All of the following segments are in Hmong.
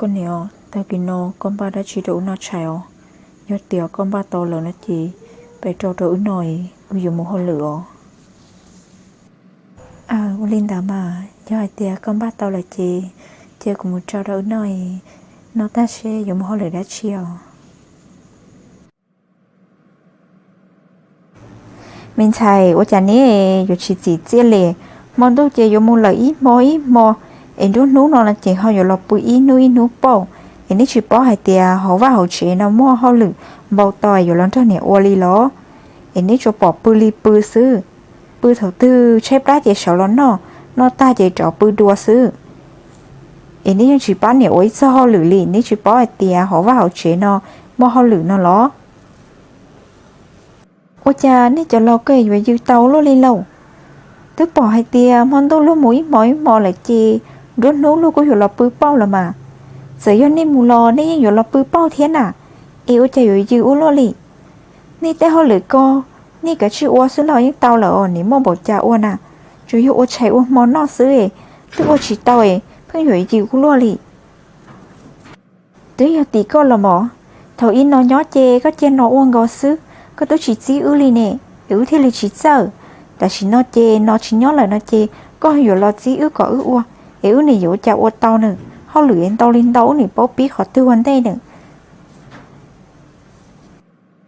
Koj niam, tag kis no koj npaj dab tsi rau wb noj tshais os? Yog tias koj npaj tau lawm no ces peb rau rau wb noj, wb yuav mus hauj lwm os. Aw, ua li ntawd mas yog hais tias koj npaj tau lawm ces cia kuv mus rau rau wb noj, noj tag seb yuav mus hauj lwm dab tsi os. Me ntxhais, ua cas neb yuav tsis txim txiaj li? Hmo ntuj ces yuav mus lawm ib hmo ib hmo, es nruab hnub no ces ho yuav los pw ib hnub ib hnub pauj, es neb tsis paub hais tias hauv vaj hauv tsev no muaj hauj lwm npau taws yuav los nrog niam ua li los? Es neb tsuas pom pw li pw xwb, pw thaum twg tshaib plab ces sawv los noj, noj tag ces rov pw dua xwb. Es neb yeej tsis pab niam ua ib txog hauj lwm li, neb tsis paub hais tias hauv vaj hauv tsev no muaj hauj lwm no los? Ua cas nej cov laus koj yuav yws tau luaj li lauj? Twb pom hais tias hmo ntuj luag mus ib hmo ib hmo lawm ces nruab hnub luag kuj yuav los pw pauj los mas. Txawm yog nej mus los nej yeej yuav los pw pauj thiab na, es ua cas yuav yws ua luaj li? Nej tej hauj lwm ko, nej kav tsij ua xwb los yeej tau lawm os, nim muaj npaum cas ua na. Tsuas yog ua tshais ua hmo noj xwb, twb ua tsis tau, pheej yuav yws ua luaj li. Twb yog tim koj los mas, thaum ub no nyob ces koj cia no ua nkaus xwb, koj twb tsis txib wb li ne, es wb thiaj li tsis txawj. Tam sim no ces no tsis nyob lawm no ces koj yuav los txib wb kom wb ua, es wb nim yuav ua cas ua tau na, hauj lwm ntau li ntau wb nim paub pib qhov twg ua ntej na.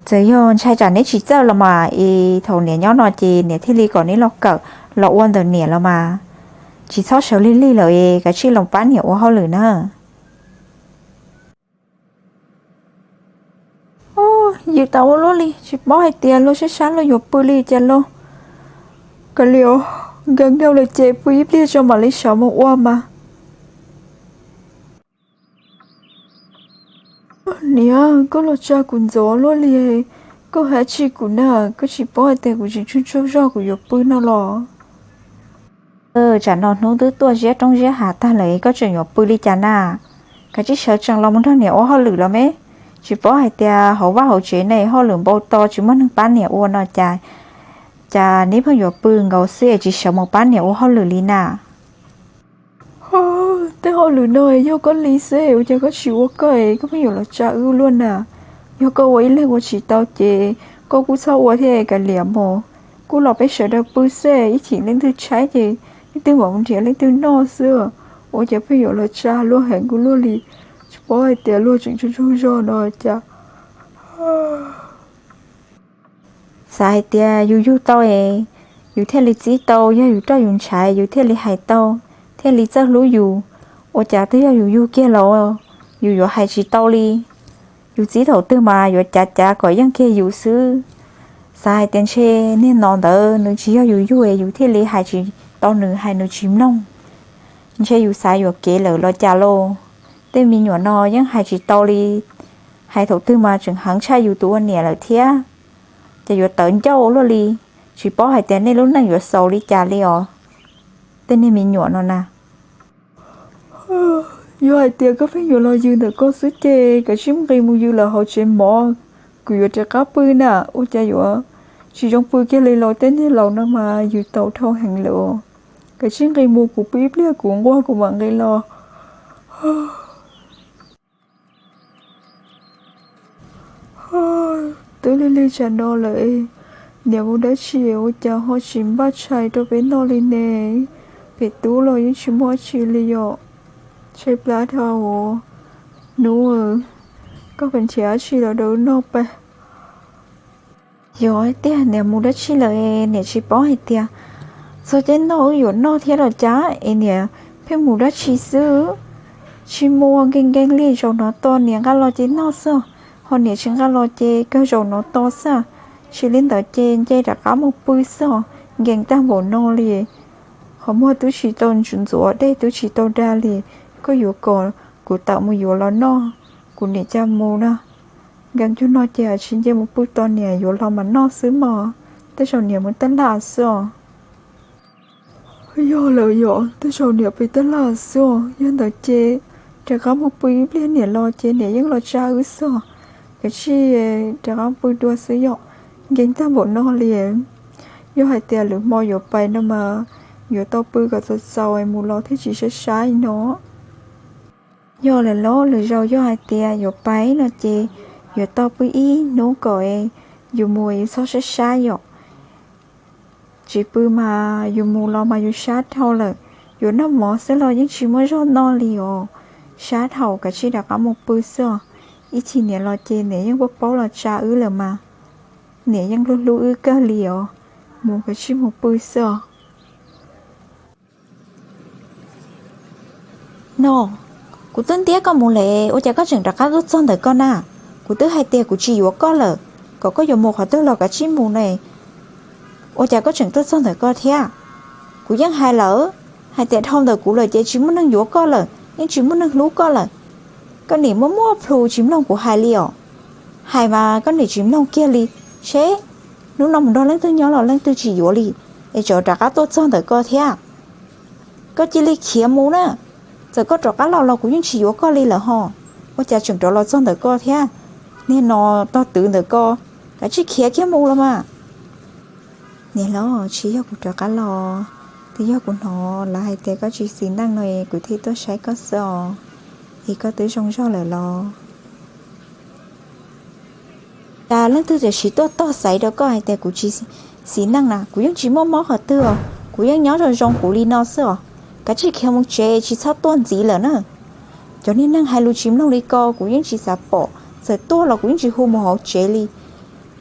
Txawm yog ntshai tsam neb tsis txawj los mas, es thaum niam nyob no ces niam thiaj li kom neb los kawm los ua ntawm niam los mas. Tsis txhob sawv lig lig lawm es kav tsij los pab niam ua hauj lwm na. Yws tau ua luaj li, tsis paub hais tias luag sab sab luag yuav pw li cas lauj. Kav liam, nkees dhau lawm ces pw ib pliag tso mam li sawv mus ua mas. Niam, koj los tsa kuv ntxov luaj li, koj hais tsis kuv na, koj tsis paub hais tias kuv tseem tsaug tsaug zog kuv yuav pw no los? Tsam no hnub twb tuaj ziab roob ziab hav tag lawm koj tseem yuav pw li cas na? Kav tsij sawv tsees los mus nrog niam ua hauj lwm los me. Tsis paub hais tias hauv vaj hauv tsev ne hauj lwm npau taws tsis muaj neeg pab niam ua no cas, cas neb pheej yuav pw nkaus xwb es tsis sawv mus pab niam ua hauj lwm li na? Tej hauj lwm no yog koj li xwb, ua cas koj tsis ua koj es koj pheej yuav los tsa wb luaj na? Yog koj ua ib leeg ua tsis tau ces koj kuj txhob ua thiab, kav liam mog. Kuj los peb sawv daws pw xwb, ib chim leej twg tshaib ces leej twg mam mus nrhiav leej twg noj xwb. Ua cas pheej yuav los tsa luag heev kuj luaj li, tsis paub hais tias luag tseem tsaug tsaug zog no cas. Xav hais tias yus yug tau es yus thiaj li txib tau, yog yus roj yus ntshaiv yus thiaj li hais tau, thiaj li txawj hlub yus. Ua cas twb yog yus yug kiag los yus yuav hais tsis tau li. Yus txib thaum twg mas yuav cav cav kom yeej kiag yus xwb. Xav hais tias ntshe niag no ntawd nws tsis yog yus yug es yus thiaj li hais tsis tau nws, hais nws tsis mloog. Ntshe yus xav yuam kev lawm los cas lauj. Tej me nyuam no yeej hais tsis tau li, hais thaum twg mas tseem heev tshaj yus tus ua niam lawm thiab. Ces yuav tawv ncauj luaj li, tsis paub hais tias nej lub neej yuav xaus li cas li os, tej niag me nyuam no na. Yog hais tias koj pheej yuav los yws ntawm koj xwb ces kav tsij nqis mus yws lawm hauv tsev mov, kuv yuav rov qab pw na. Ua cas yuav tsis zoo pw kiag li los, tej niag laus no mas yws tau dhau heev lawm. Kav tsij nqis mus, kuv pw ib pliag kuv nquag kuv mam nqis los. Twb lig lig tsam no lawm, niam mus dab tsi ua cas ho tsis npaj tshais rau peb noj li ne? Pem tub los yeej tsis muaj dab tsi li yom. Tshaib plab dhau. Hnub, koj pheej nrhiav dab tsi los rau wb noj pab? Yog tiag, niam mus dab tsi lawm, niam tsis paub hais tias txog caij noj wb yuav noj thiab los cas es niam pheej mus dab tsi xwb. Tsis mus nkees nkees li, zaum no tos niam nqa los ces noj xwb, ho niam tsis nqa los ces kawg zaum no tos xwb. Tsis li ntawd ces nce rov qab mus pw xwb, nkees tag npaum no li. Qhov muag twb tsis tau ntxuav, dej twb tsis tau da li, koj yuav kom kuv tawm mus yuav los noj, kuv niam cas mus na. Nkees cuag no ces tsis nce mus pw tos niam yuav los mas noj xwb mog. Tej zaum niam mus taj laj xwb os. Yog lawm yom, tej zaum niam pw taj laj xwb os. Yog ntawd ces rov qab mus pw ib pliag niam los ces niam yeej los tsa wb xwb os. Kav tsij rov qab pw dua xwb yom, nkees tag npaum no li. Yog hais tias lwm hmo yuav pais no mas yuav tau pw kom txaus txaus mus los thiaj tsis sab sab no. Yog lawm los lwm zaus yog hais tias yuav pais no ces yuav tau pw ib hnub kom yus mus yus txhob sab sab yom. Tsis pw mas yus mus los mas yus sab dhau lawm, yuav noj mov xwb los yeej tsis muaj zog noj li os. Sab dhau, kav tsij rov qab mus pw xwb os. Ib chim niam los ces niam yeej paub paub los tsa wb lawm mas, niam yeej hlub hlub wb kawg li os. Mus, kav tsij mus pw xwb os. No, kuv twb ntiab koj mus lawm, ua cas koj tseem rov qab tuaj txog ntawm koj na? Kuv twb hais tias kuv tsis yuav koj lawm, kom koj yuav mus qhov twg los kav tsij mus ne, ua cas koj tseem tuaj txog ntawm koj thiab? Kuv yeej hais lawm, hais tias dhau ntawm kuv lawm ces tsis muaj neeg yuav koj lawm, yeej tsis muaj neeg hlub koj lawm. Koj nim muaj muaj plhus tsis mloog kuv hais li os. Hais mas koj nim tsis mloog kiag li. Seb, hnub no mus nrog leej twg nyob los leej twg tsis yuav li, es tseem rov qab tuaj txog ntawm koj thiab. Koj cia li khiav mus na, txawm koj rov qab los los kuv yeej tsis yuav koj li lawm ho. Ua cas tseem rov los txog ntawm koj thiab? Niag no tog twv ntawm koj, kav tsij khiav kiag mus los mas. Niam hlob, tsis yog kuv rov qab los, twb yog kuv hnov lawv hais tias koj tsis xis neej no es kuv thiaj tuaj saib koj xwb os. Es koj twb zoo zog lawm los? Cas leej twg tam sim tuaj tog xaiv rau koj hais tias kuv tsis xis neej na? Kuv yeej tsis muaj mob qhov twg os, kuv yeej nyob zoo zoo kuv li no xwb os. Kav tsij khiav mus tsev, tsis txhob tuaj ntxiv lawm na. Cov niag neeg hais lus tsis mloog li ko kuv yeej tsis xav pom, txawm tuaj los kuv yeej tsis hu mus hauv tsev li.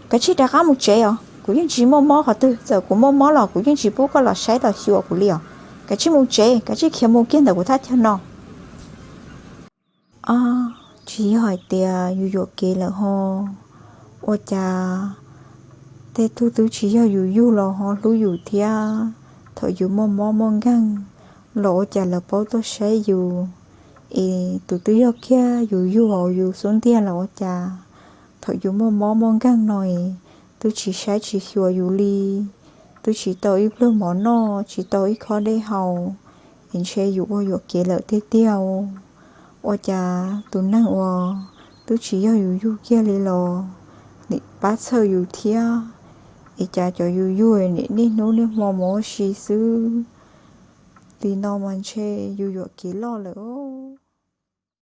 Kav tsij rov qab mus tsev os, kuv yeej tsis muaj mob qhov twg, txawm kuv muaj mob los kuv yeej tsis pub koj los saib los xyuas kuv li os. Kav tsij mus tsev, kav tsij khiav mus kiag ntawm kuv thaj chaw no. Ob, tsis yog hais tias yus yuam kev lawm ho, ua cas tej tug twb tsis yog yus yug los ho hlub yus thiab? Thaum yus muaj mob muaj nkeeg los ua cas lawv paub tuaj saib yus, es tus twb yog kiag yus yug hauv yus xub ntiag los ua cas thaum yus muaj mob muaj nkeeg no es twb tsis saib tsis xyuas yus li, twb tsis tau ib pluag mov noj, tsis tau ib khob dej haus, es ntshe yus ua yuam kev lawm tiag tiag. Ua cas tus neeg uas twb tsis yog yus yug kiag li los nim pab txhawj yus thiab? Es cas cov yus yug nim niaj hnub niaj hmo mus ua si xwb li no mas ntshe yus yuam kev loj lawm os.